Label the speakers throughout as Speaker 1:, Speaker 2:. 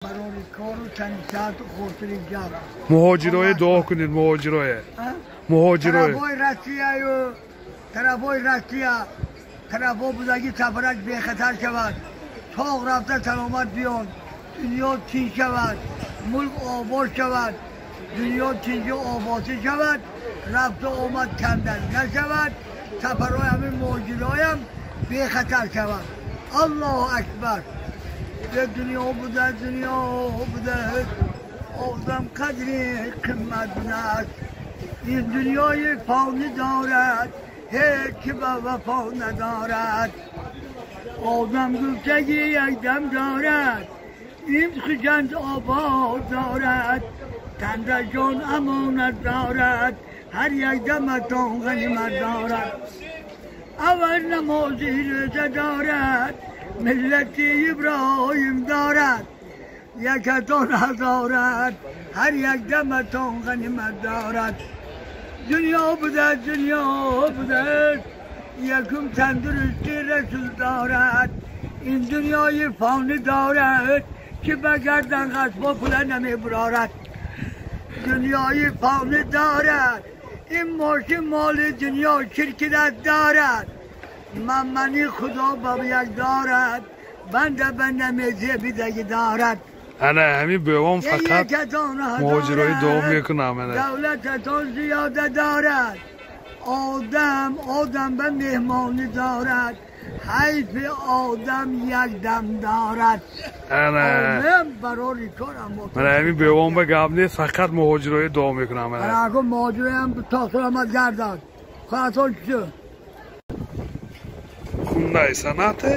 Speaker 1: Барори кору танисат хотири ҷам.
Speaker 2: Муҳоҷироя дуо кунед, муҳоҷироя. Муҳоҷироя.
Speaker 1: Тарафои Россияю, тарафои Россия, тарафо будаги сафараш бехатар шавад. Тоғ рафта саломат биёд. Дунё тинч шавад, мулк обод шавад, дунё тинчу ободӣ шавад, рафту омад кандан нашавад, сафарҳои ҳамин муҳоҷироям бехатар шавад. Аллоҳу акбар. Дунё буда, дунё буда, одам қадри қимат будааст. Ин дунёи фонӣ дорад, ҳеҷ ки ба вафо надорад. Одам гуфтагӣ якдам дорад, ин Хуҷанд обод дорад, танда ҷон амонат дорад, ҳар як даматон ғанимат дорад. Аввал намози рӯза дорад, миллати Иброҳим дорад, якатон ҳазорат, ҳар як даматон ғанимат дорад. Дунё буда, дунё буда, якум тандурусти расул дорад. Ин дунёи фонӣ дорад, ки ба гардан қасбо пула намебурорад. Дунёи фонӣ дорад, ин мошин моли дунё киркират дорад. Мамани худо ба як дорад, банда ба намезебидаги дорад.
Speaker 2: Ана ҳамин бӯвом фақат муҳоҷирои дуо мекунам.
Speaker 1: Давлататон зиёда дорад, одам одам ба меҳмонӣ дорад, ҳайфи одам якдам дорад.
Speaker 2: Ана
Speaker 1: барори корам.
Speaker 2: Мана ҳамин бӯвом ба гап нест, фақат муҳоҷирои дуо мекунам.
Speaker 1: Ана муҳоҷироям то саломат гардад. Хоҳатон чӣ?
Speaker 2: Хундай Соната,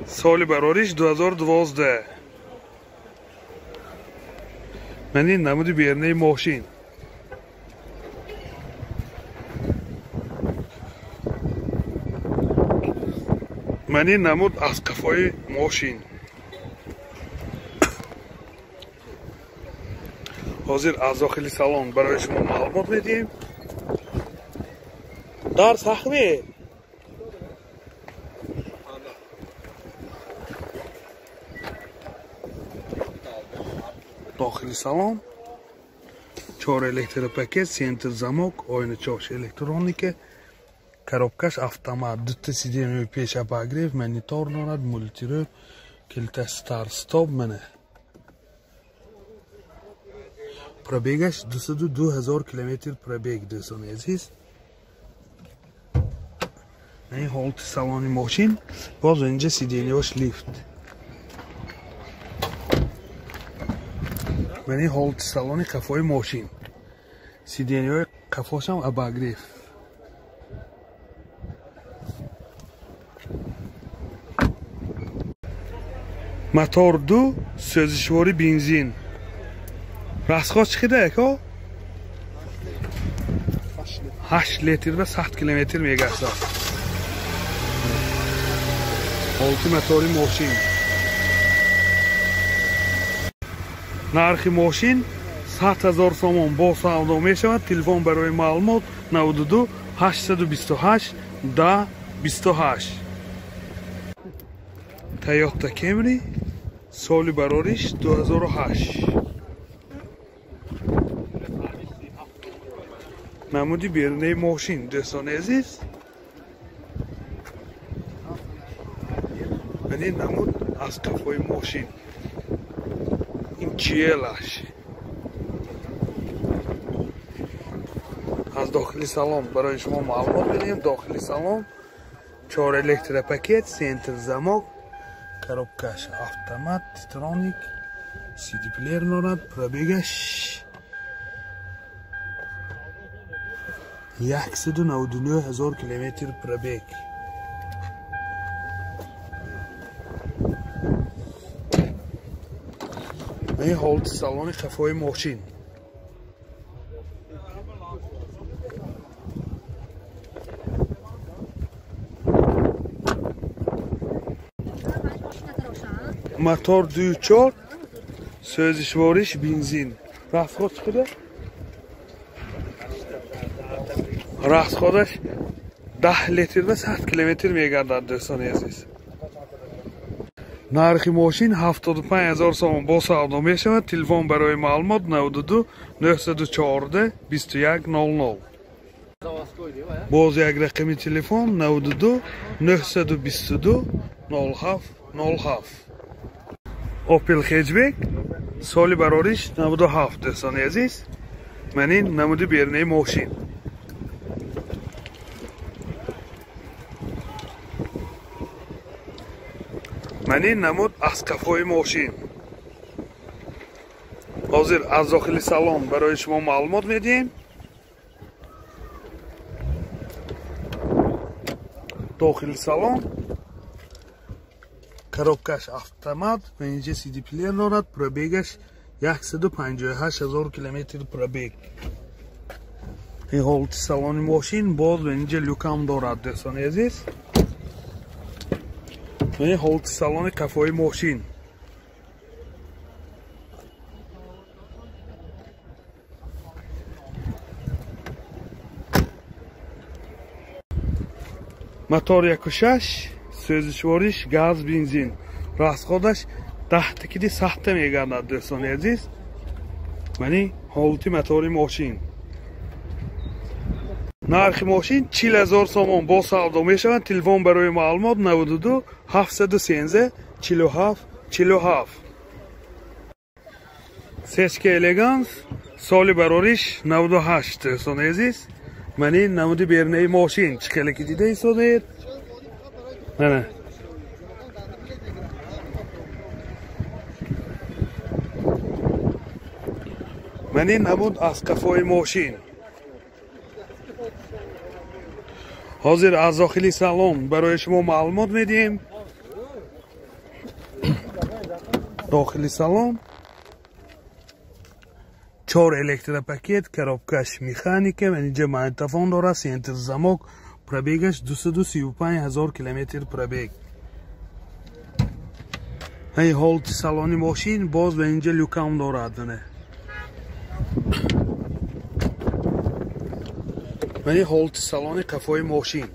Speaker 2: соли барориш 2012. Ман ин намуди бернаи мошин. Ман ин намуд аз қафои мошин. Ҳозир аз дохили салон барои шумо маълумот медиҳем. Дар сахме дохили салон чор электропакет, центр замок, оиначош электроника, коробкаш автомат, дута сиденье пеш обогрев, монитор дорад, мультирӯ, килта старт стоп. Мана пробегаш 202 ҳазор километр пробег, дӯстони азиз. Ин ҳолати салони мошин. Боз инҷа сиденьеош лифт. Ман ин ҳолати салони қафои мошин. Сиденьеҳои қафошам обогрев. Мотор 2, сӯзишвори бензин. Расход чӣ қида яко? 8 литр ва 100 километр мегардад. Ҳолати мотори мошин. Нархи мошин 100 ҳазор сомон бо савдо мешавад. Телефон барои маълумот 92 828 10 28. Toyota Camry, соли барориш 2008. Намуди берунаи мошин, дӯстони азиз. Ман ин намуд аз қафои мошин. Ин чиелаш. Аз дохили салон барои шумо маълумот медиҳем. Дохили салон чор электропакет, центр замок, коробкаш автомат, титроник, CD плеер дорад, пробегаш 199 ҳазор километр пробег. Ин ҳолати салони қафои мошин. Мотор 2.4, сӯзишвориш бензин. Расход чӣ қадар? Расходаш 10 литр ва 100 километр мегардад, дӯстони азиз. Нархи мошин 75 000 сомон бо савдо мешавад. Телефон барои маълумот 92 914 21 00. Боз як рақами телефон 92 922 07 07. Opel Hatchback соли барориш 97 дӯстони азиз. Ман ин намуди берунаи мошин. Ман ин намуд аз қафои мошин. Ҳозир аз дохили салон барои шумо маълумот медиҳем. Дохили салон коробкаш автомат, инҷа CD плеер дорад, пробегаш 158 000 километр пробег. Ин ҳолати салони мошин боз инҷа люкам дорад дӯстони азиз. Ин ҳолати салони қафои мошин. Мотор 1.6, сӯзишвориш газ бензин. Расходаш 10 киди сахта мегардад дӯстони азиз. Мани ҳолати мотори мошин. Нархи мошин 40 000 сомон бо савдо мешавад. Телефон барои маълумот 92 713 47 47. Сечка Элеганс соли барориш 98 дӯстони азиз. Мани намуди берунаи мошин чӣ хеле ки дида истодед. Мана мани намуд аз қафои мошин. Ҳозир аз дохили салон барои шумо маълумот медиҳем. Дохили салон 4 электропакет, коробкаш механика, инҷа магнитофон дорад, центр замок, пробегаш 235 000 километр пробег. Ин ҳолати салони мошин боз ба инҷа люкам дорад. Мани ҳолати салони қафои мошин.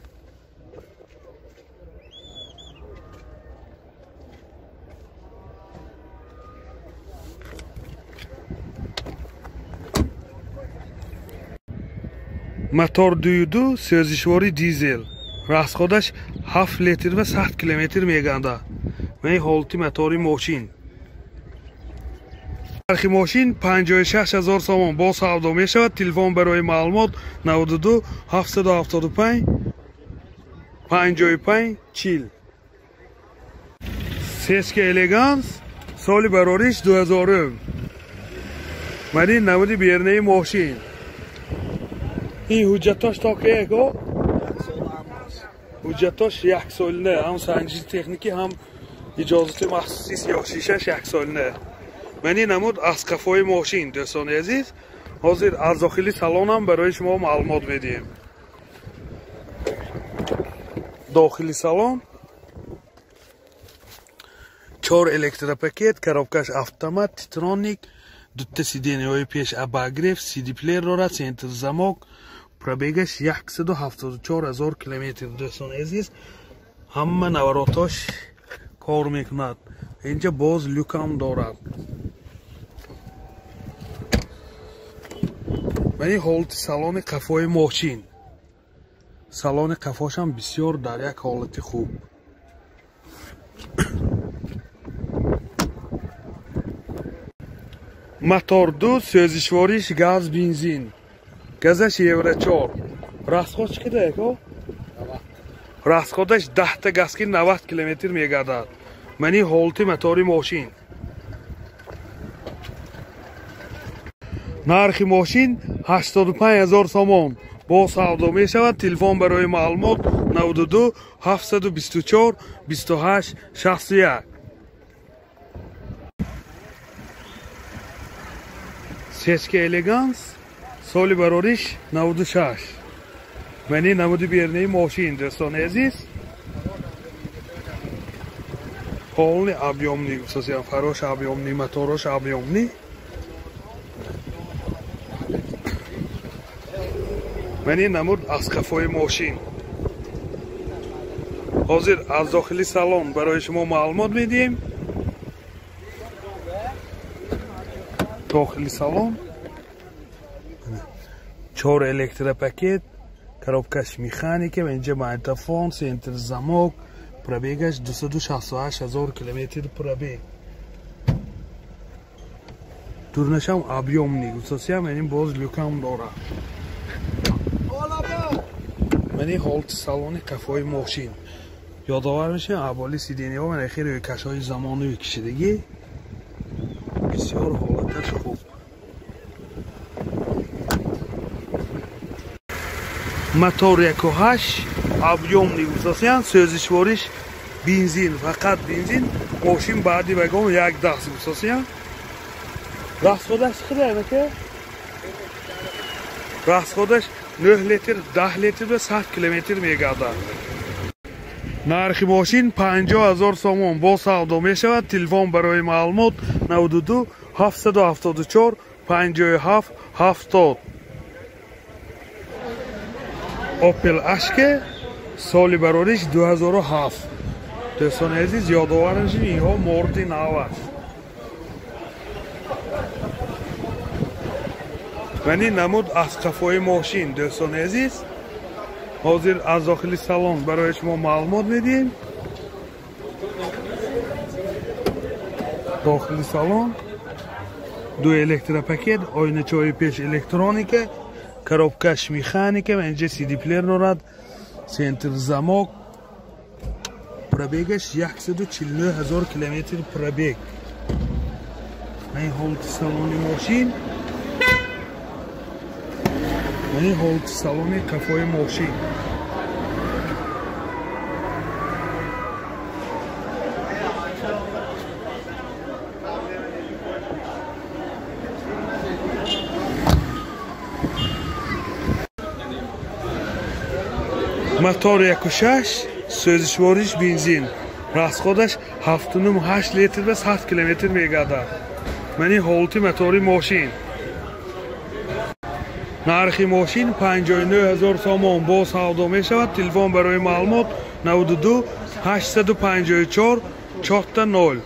Speaker 2: Мотор 2.2, сӯзишвори дизел. Расходаш 7 литр ва 100 километр мегардад. Мани ҳолати мотори мошин. Нархи мошин 56 000 сомон бо савдо мешавад. Телефон барои маълумот 92 775 55 40. Сечка Элеганс соли барориш 2000. Мани намуди берунаи мошин. Ин ҳуҷҷатош то ки яко? Ҳуҷҷатош як солина, ҳам санҷиши техникӣ, ҳам иҷозати махсуси сиёҳшишаш як солина. Мани намуд аз қафои мошин дӯстони азиз. Ҳозир аз дохили салонам барои шумо маълумот медиҳем. Дохили салон 4 электропакет, коробкаш автомат, титроник, дута сиденьяҳои пеш обогрев, CD плеер дорад, центр замок, пробегаш 174 000 километр дӯстони азиз. Ҳама наворотош кор мекунад. Инҷа боз люкам дорад. Мани ҳолати салони қафои мошин. Салони қафошам бисёр дар як ҳолати хуб. Мотор 2, сӯзишвориш газ бензин. Газаш Евро 4. Расход чӣ қадар яко? Расходаш 10 та газ ки 90 километр мегардад. Мани ҳолати мотори мошин. Нархи мошин 85 000 сомон бо савдо мешавад. Телефон барои маълумот 92 724 28 61. Сечка Элеганс соли барориш 96. Мани намуди берунаи мошин дӯстони азиз. Полный объемный, совсем хороший объемный, моторош объемный. Мани намуд аз қафои мошин. Ҳозир аз дохили салон барои шумо маълумот медиҳем. Дохили салон 4 электропакет, коробкаш механика, инҷа магнитофон, центр замок, пробегаш 268 000 километр пробег. Дурнашам объемный, гуфтасиям, ин боз люкам дорад. Мани ҳолати салони қафои мошин. Ёдовар мешавем, аболи сиденьяҳо ман ахир рӯйкашҳои замонавӣ кишидагӣ. Бисёр ҳолаташ хуб. Мотор 1.8 объемный гуфтасиям, сӯзишвориш бензин, фақат бензин. Мошин баъди вагон як даст гуфтасиям. Расходаш чиқида ака? Расходаш 9 литр, 10 литр ва 100 километр мегардад. Нархи мошин 50 000 сомон бо савдо мешавад. Телефон барои маълумот 92 774 57 70. Opel Ashke соли барориш 2007. Дӯстони азиз, ёдовар мешавем, инҳо морди нав аст. Вани намуд аз қафои мошин, дӯстони азиз. Ҳозир аз дохили салон барои шумо маълумот медиҳем. Дохили салон ду электропакет, оиначаҳои пеш электроника, коробкаш механика, инҷа CD плеер дорад, центр замок, пробегаш 149 000 километр пробег. Ин ҳолати салони мошин. Ин ҳолати салони қафои мошин. Мотор 1.6, сӯзишвориш бензин. Расходаш 7.8 литр ва 100 километр мегардад. Мани ҳолати мотори мошин. Нархи мошин 59 000 сомон бо савдо мешавад. Телефон барои маълумот 92 854 4 0.